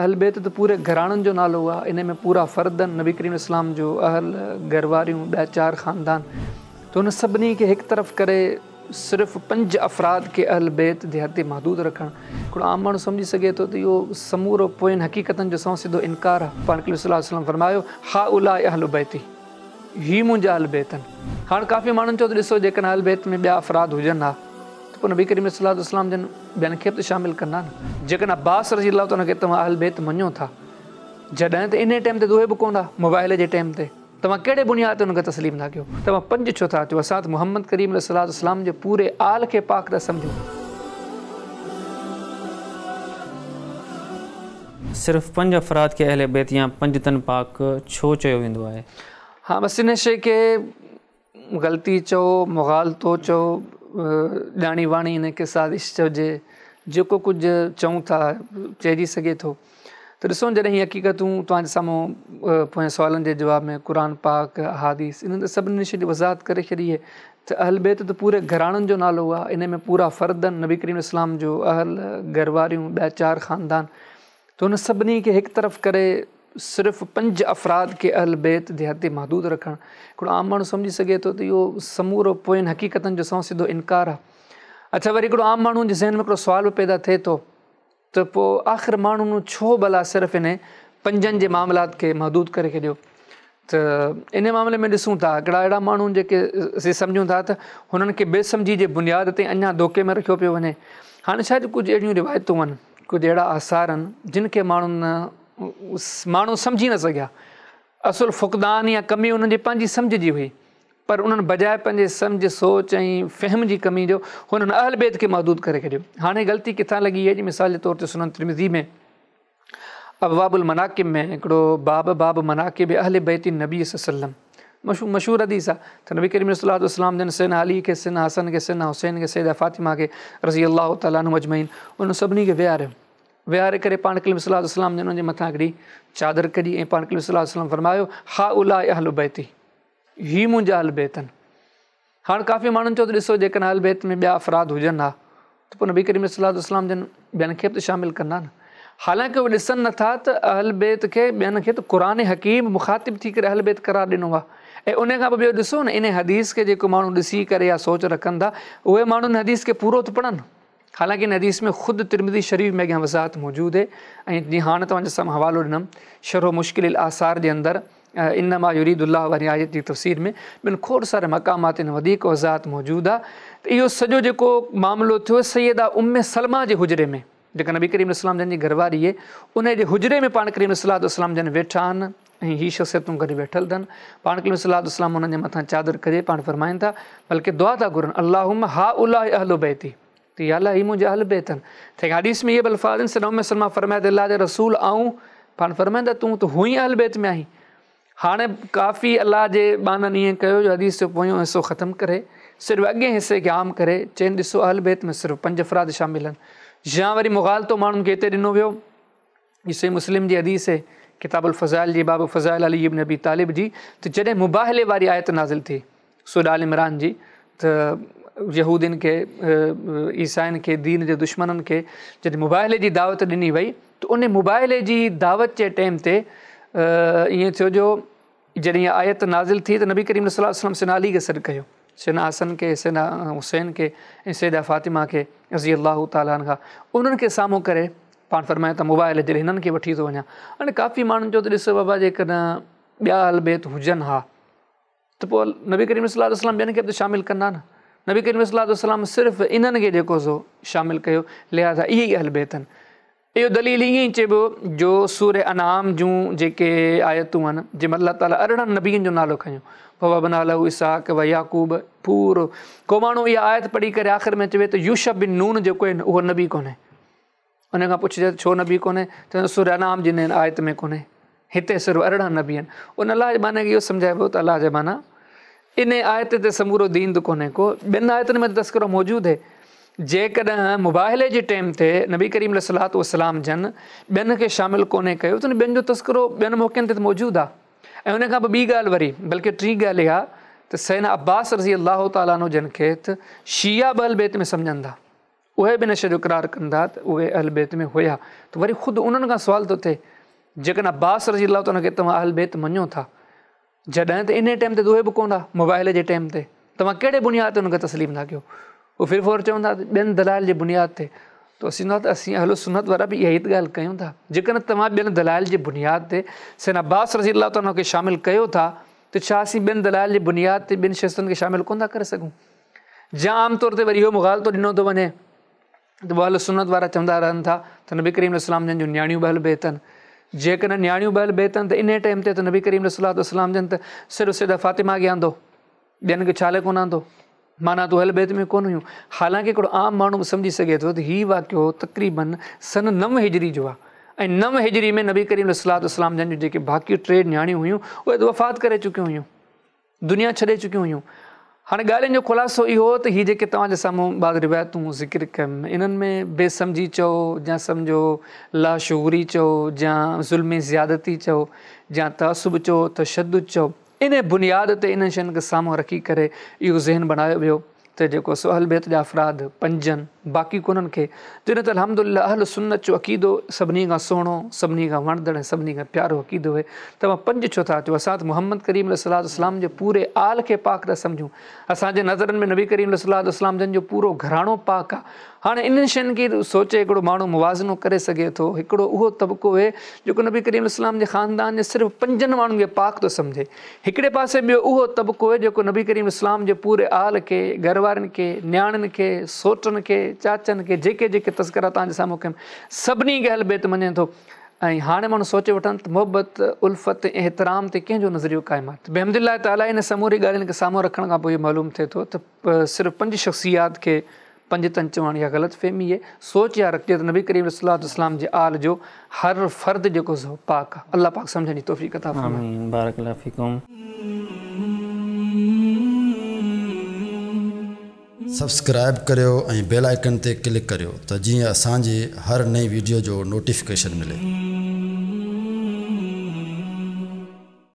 اهل بيت ته پوري گهراڻن جو نالو آ، انهي ۾ پورا فرد آهن، نبي ڪريم اسلام جو اهل، گهر واريون، ٻيا چار خاندان، ته ان سڀني کي هڪ طرف ڪري صرف پنج افراد کي اهل بيت جي حد محدود رکڻ، هڪڙو عام ماڻهو سمجهي سگهي ٿو ته اهو سمورو پوين حقيقتن جو سنئون سڌو انڪار آ. پاڻ ڪريم صلي الله عليه وسلم فرمايو، هؤلاء اهل بيتي، هي منهنجا اهل بيت آهن. هاڻ ڪافي ماڻهن چيو ته ڏسو جيڪڏهن اهل بيت ۾ ٻيا افراد هجن ها ته پوء نبي ڪريم صلي الله عليه وسلم جن ٻين کي به ته شامل ڪندا نه. جيڪڏهن عباس رضي الله تعالٰي عنه کي توهان اهل بيت مڃو ٿا جڏهن ته انهي ٽيم تي ته اهي به ڪونه ها مباهلي جي ٽيم تي توهان ڪهڙي بنياد تي انهن کي تسليم ٿا ڪيو؟ توهان پنج ڇو ٿا چئو؟ اسان ته محمد ڪريم عليه الصلوة والسلام جي پوري آل کي پاڪ ٿا سمجهون. صرف پنج افراد کي اهل بيت يا پنجتن پاڪ ڇو چيو ويندو آهي؟ ها بس ان شيء کي غلطي چئو، مغالطو چئو، ڄاڻي واڻي ان کي سازش چئجي، جيڪو ڪجهه چئون ٿا چئجي سگهي ٿو. ته ڏسو جڏهن هي حقيقتون توهان جي سامهون پوئين سوالن جي جواب ۾ قرآن پاڪ، احاديث انهن ته سڀني شين جي وضاحت ڪري ڇڏي آهي ته اهل بيت ته پوري گهراڻن جو نالو آهي، انهي ۾ پورا فرد آهن، نبي ڪريم اسلام جو اهل، گهر واريون، ٻيا چار خاندان، ته ان سڀني کي هڪ طرف ڪري صرف پنج افراد کي اهل بيت جي حد محدود رکڻ، هڪڙو عام ماڻهو سمجهي سگهي ٿو ته اهو سمورو پوين حقيقتن جو سنئون سڌو انڪار آهي. اڇا وري هڪڙو عام ماڻهو جي ذهن ۾ هڪڙو سوال به پيدا ٿئي ٿو ته پوء آخر ماڻهن ڇو ڀلا صرف انهي پنجن جي معاملات کي محدود ڪري ڇڏيو؟ ته انهي معاملي ۾ ڏسون ٿا هڪڙا اهڙا ماڻهو جيڪي اسين سمجهون ٿا ته هنن کي بي سمجهي جي بنياد تي اڃا ڌوڪي ۾ رکيو پيو وڃي. هاڻي شايد ڪجهه اهڙيون روايتون آهن، ڪجهه اهڙا آثار آهن جن کي ماڻهن ماڻهو سمجهي نه سگهيا. اصل فقدان يا ڪمي انهن جي پنهنجي سمجهه جي هئي پر انهن بجاء پنهنجي سمجهه، سوچ ۽ فهم جي ڪمي جو هنن اهل بيت کي محدود ڪري ڇڏيو. هاڻي غلطي ڪٿان لڳي آهي جي مثال جي طور تي سنن ترمذي ۾ ابواب المناقب ۾ هڪڙو باب باب مناقب اهل بيت النبي صلي الله عليه وسلم مشهور مشهور حديث آ ته نبي ڪريم صلي الله عليه وسلم جن سيدنا علي کي سيدنا حسن کي سيدنا حسين کي سيده فاطمه کي رضي الله تعالٰي عنهم اجمعين انهن سڀني کي ويهاريو ويهاري ڪري پاڻ ڪريم صلي الله عليه وسلم جن انهن جي مٿان هڪڙي چادر ڪڍي ۽ پاڻ ڪريم صلي الله عليه وسلم فرمايو هؤلاء اهل بيتي هي منهنجا اهل بيت آهن. هاڻ ڪافي ماڻهن چيو ته ڏسو جيڪڏهن اهل بيت ۾ ٻيا افراد هجن ها ته پوء نبي ڪريم صلي الله عليه وسلم جن ٻين کي به ته شامل ڪندا نه. حالانڪه اهي ڏسن نه ٿا ته اهل بيت کي ٻين کي ته قرآن حڪيم مخاطب ٿي ڪري اهل بيت قرار ڏنو آهي ۽ ان کان پوء ٻيو ڏسو نه ان حديث کي جيڪو ماڻهو ڏسي ڪري يا سوچ رکن ٿا اهي ماڻهو ان حديث کي پورو ته پڙهن. حالانڪه ان حديث ۾ خود ترمذي شريف ۾ اڳيان وضاحت موجود هي ۽ جيئن هاڻ توهان جي سامهون حوالو ڏنم شرح مشڪل الاثار جي اندر انما يريد الله واري آيت جي تفسير ۾ ٻين کوڙ ساري مقامات تي وڌيڪ وضاحت موجود آهي ته اهو سڄو جيڪو معاملو ٿيو سيده ام سلمه جي حجري ۾ جيڪا نبي ڪريم اسلام جن جي گهر واري هئي ان جي حجري ۾ پاڻ ڪريم صلي الله وسلم جن ويٺا آهن ۽ هي شخصيتون گڏ ويٺل اٿن پاڻ ڪريم صلي الله وسلم انهن جي مٿان چادر ڪڍي پاڻ فرمائن ٿا بلڪه دعا ٿا گهرن اللهم هؤلاء اهل بيتي ته يا الله هي منهنجا اهل بيت آهن ته حديث ۾ اهي به الفاظ آهن سيده ام سلمه فرمايا ته الله جي رسول آئون پاڻ فرمائن ٿا تون ته هونئن اهل بيت ۾ آهين هاڻي ڪافي الله جي ٻانهن ائين ڪيو جو حديث جو پويون حصو ختم ڪري صرف اڳئين حصي کي عام ڪري چين ڏسو اهل بيت ۾ صرف پنج افراد شامل آهن يا وري مغالطو ماڻهن کي هتي ڏنو ويو هي صحيح مسلم جي حديث آهي ڪتاب الفضائل جي باب فضائل علي ابن ابي طالب جي ته جڏهن مباهلي واري آيت نازل ٿي سورة آل عمران جي ته يهودين کي عيسائين کي دين جي دشمنن کي جڏهن مباهلي جي دعوت ڏني وئي ته ان مباهلي جي دعوت جي ٽيم تي ائين ٿيو جو جڏهن اها آيت نازل ٿي ته نبي ڪريم صلي الله عليه وسلم سيدنا علي کي سڏ ڪيو، سيدنا حسن کي، سيدنا حسين کي ۽ سيده فاطمه کي رضي الله تعالٰي عنها انهن کي سامهون ڪري پاڻ فرمايو ته مباهلي جي لاء هنن کي وٺي ٿو وڃان. هاڻي ڪافي ماڻهن چيو ته ڏسو بابا جيڪڏهن ٻيا اهل بيت هجن ها ته پوء نبي ڪريم صلي الله عليه وسلم ٻين کي به ته شامل ڪندا نه. نبي ڪريم صلي الله عليه وسلم صرف انهن کي جيڪو سو شامل ڪيو لهذا اهي ئي اهل بيت آهن. اهو دليل ائين ئي چئبو جو سوره انعام جون جيڪي آيتون آهن جنهن ۾ الله تعاليٰ 18 نبين جو نالو کنيو ووهبنا له اسحاق و يعقوب پورو ڪو ماڻهو اها آيت پڙهي ڪري آخر ۾ چوي ته يوشع بن نون جيڪو آهي اهو نبي ڪونهي ان کان پڇجي ته ڇو نبي ڪونهي ته سوره انعام جي هن آيت ۾ ڪونهي هتي صرف 18 نبي آهن ان الله جي ٻانهي کي اهو سمجهائبو ته الله جا ٻانها ان آيت تي سمورو دين ته ڪونهي ڪو، ٻين آيتن ۾ ته تذڪرو موجود هي. جيڪڏهن مباهلي جي ٽيم تي نبي ڪريم عليه الصلوة والسلام جن ٻين کي شامل ڪونهي ڪيو ته ٻين جو تذڪرو ٻين موقعن تي ته موجود آهي ۽ ان کان پوء ٻي ڳالهه وري بلڪه ٽين ڳالهه اها ته سيدنا عباس رضي الله تعالٰي عنه جن کي ته شيعا به اهل بيت ۾ سمجهن ٿا. اهي به ان شيء جو اقرار ڪن ٿا ته اهي اهل بيت ۾ هيا ته وري خود انهن کان سوال ٿو ٿئي جيڪڏهن عباس رضي الله تعالٰي عنه کي توهان اهل بيت مڃو ٿا جڏهن ته انهي ٽائيم تي ته اهي به ڪونه ها مباهلي جي ٽائيم تي توهان ڪهڙي بنياد تي انهن کي تسليم ٿا ڪيو اهي في الفور چون ٿا ته ٻين دلائل جي بنياد تي ته اسين چون ٿا ته اسين اهل سنت وارا به اها ئي ته ڳالهه ڪيون ٿا جيڪڏهن توهان ٻين دلائل جي بنياد تي سيدنا عباس رضي الله تعالٰي عنه کي شامل ڪيو ٿا ته ڇا اسين ٻين دلائل جي بنياد تي ٻين شخصن کي شامل ڪونه ٿا ڪري سگهون جا عام طور تي وري اهو مغالطو ڏنو ٿو وڃي ته اهل سنت وارا چوندا رهن ٿا ته نبي ڪريم عليه السلام جن جون نياڻيون به اهل بيت آهن جيڪڏهن نياڻيون به اهل بيت آهن ته انهي ٽائيم تي ته نبي ڪريم عليه الصلوة والسلام جن ته صرف سيده فاطمه کي آندو ٻين کي ڇا لاء ڪونه آندو معنيٰ ته اهل بيت ۾ ڪونه هيون حالانڪه هڪڙو عام ماڻهو به سمجهي سگهي ٿو ته هي واقعو تقريبن سن 9 هجري جو آهي ۽ 9 هجري ۾ نبي ڪريم عليه الصلوة والسلام جن جون جيڪي باقي ٽي نياڻيون هيون اهي ته وفات ڪري چڪيون هيون دنيا ڇڏي چڪيون هيون. هاڻي ڳالهين جو خلاصو اهو ته هي جيڪي توهان جي سامهون بعض روايتون ذڪر ڪيم انهن ۾ بي سمجهي چئو يا سمجهو لاشعوري چئو يا ظلم زيادتي چئو يا تعصب چئو تشدد چئو انهي بنياد تي انهن شين کي سامهون رکي ڪري اهو ذهن بڻايو ويو ته جيڪو سو اهل بيت جا افراد پنجن باقي ڪونهن کي جڏهن ته الحمد لله اهل سنت جو عقيدو سڀني کان سهڻو سڀني کان وڻندڙ ۽ سڀني کان پيارو عقيدو آهي توهان پنج ڇو ٿا چئو اسان ته محمد ڪريم عليه الصلوة والسلام جي پوري آل کي پاڪ ٿا سمجهون اسان جي نظرن ۾ نبي ڪريم عليه الصلوة والسلام جن جو پورو گهراڻو پاڪ آهي هاڻي انهن شين کي سوچي هڪڙو ماڻهو موازنو ڪري سگهي ٿو. هڪڙو اهو طبقو اهي جيڪو نبي ڪريم عليه السلام جي خاندان جي صرف پنجن ماڻهن کي پاڪ ٿو سمجهي. هڪڙي پاسي ٻيو اهو طبقو اهي جيڪو نبي ڪريم عليه السلام جي پوري آل کي، گهر وارن کي، نياڻين کي، سوٽن کي، چاچن کي جيڪي جيڪي تذڪرا توهان جي سامهون ڪيم سڀني کي اهل بيت مڃي ٿو ۽ هاڻي ماڻهو سوچي وٺن ته محبت، الفت ۽ احترام تي ڪنهن جو نظريو قائم آهي. بحمد الله تعاليٰ ان سموري ڳالهين کي سامهون رکڻ کان پوء اهو معلوم ٿئي ٿو ته صرف پنج شخصيات کي پنج تن چوڻ اها غلط فهمي آهي، سوچ اها رکجي ته نبي ڪريم عليه الصلوة والسلام جي آل جو هر فرد جيڪو سو پاڪ آهي. الله پاڪ سمجهڻ جي توفيق عطا فرمائي. آمين بارڪ الله فيڪم. سبسڪرائب ڪريو ۽ بيل آئيڪن تي ڪلڪ ڪريو ته جيئن اسان جي هر نئين ويڊيو جو نوٽيفڪيشن ملي.